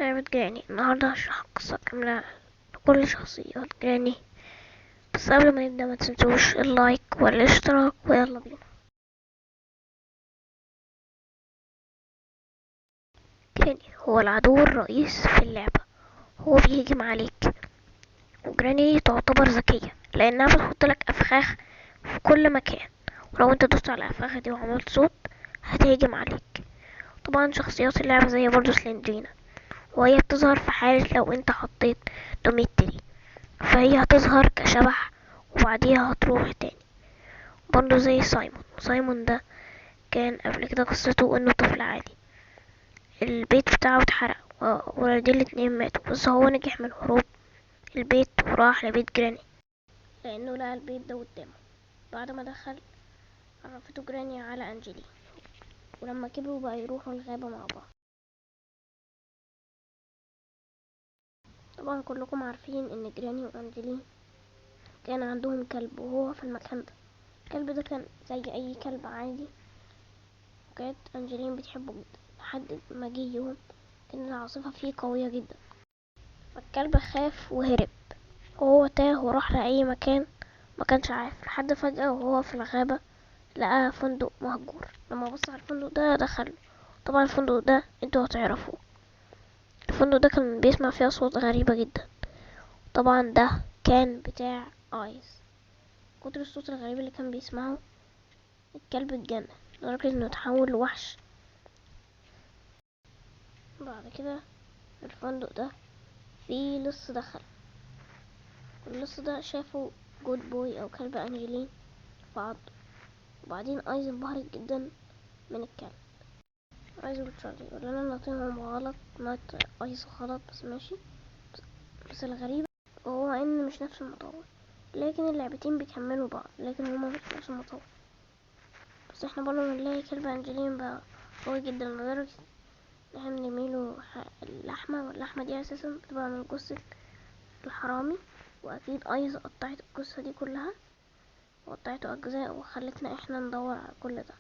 لعبة جراني. النهاردة هشرح قصة كاملة لكل شخصيات جراني، بس قبل ما نبدأ ما تنسوش ال like والاشتراك، ويلا بينا. جراني هو العدو الرئيس في اللعبة، هو بيهجم عليك، وجراني تعتبر ذكية لأنها بتحط لك أفخاخ في كل مكان، ولو انت دوست على الأفخاخ دي وعملت صوت هتهجم عليك. طبعا شخصيات اللعبة زي برضو سلندرينا، وهي بتظهر في حالة لو انت حطيت دمية تري، فهي هتظهر كشبح وبعديها هتروح تاني. برضو زي سايمون، سايمون ده كان قبل كده قصته انه طفل عادي، البيت بتاعه اتحرق وولدين الاتنين ماتوا، بس هو نجح من هروب البيت وراح لبيت جراني لانه لقى البيت ده قدامه. بعد ما دخل عرفته جراني على انجلي، ولما كبروا بقى يروحوا الغابة مع بعض. طبعا كلكم عارفين ان جراني وانجلي كان عندهم كلب، وهو في المكان ده الكلب ده كان زي اي كلب عادي، وكانت انجلين بتحبه جدا لحد ما جه يوم كان العاصفة فيه قوية جدا، فالكلب خاف وهرب، وهو تاه وراح لأي مكان ما كانش عارف، لحد فجأة وهو في الغابة لقى فندق مهجور. لما بص على الفندق ده دخل، طبعا الفندق ده انتوا هتعرفوه، الفندق ده كان بيسمع فيه اصوات غريبة جدا، طبعا ده كان بتاع ايز. كتر الصوت الغريب اللي كان بيسمعه الكلب اتجنن لدرجة انه اتحول لوحش. بعد كده الفندق ده فيه لص دخل، واللص ده شافه جود بوي او كلب انجلين فعضه، وبعدين ايز انبهرت جدا من الكلب. ايز وتشارلي ولا انا نعطيهم غلط، نعطي ايز غلط بس ماشي. بس الغريب هو ان مش نفس المطور، لكن اللعبتين بيكملوا بعض، لكن هما مش نفس المطور. بس احنا برضه بنلاقي كلب انجلين بقى قوي جدا لدرجة ان احنا بنرميله اللحمة، واللحمة دي اساسا بتبقى من جثة الحرامي، واكيد ايز قطعت الجثة دي كلها وقطعته اجزاء وخلتنا احنا ندور على كل ده.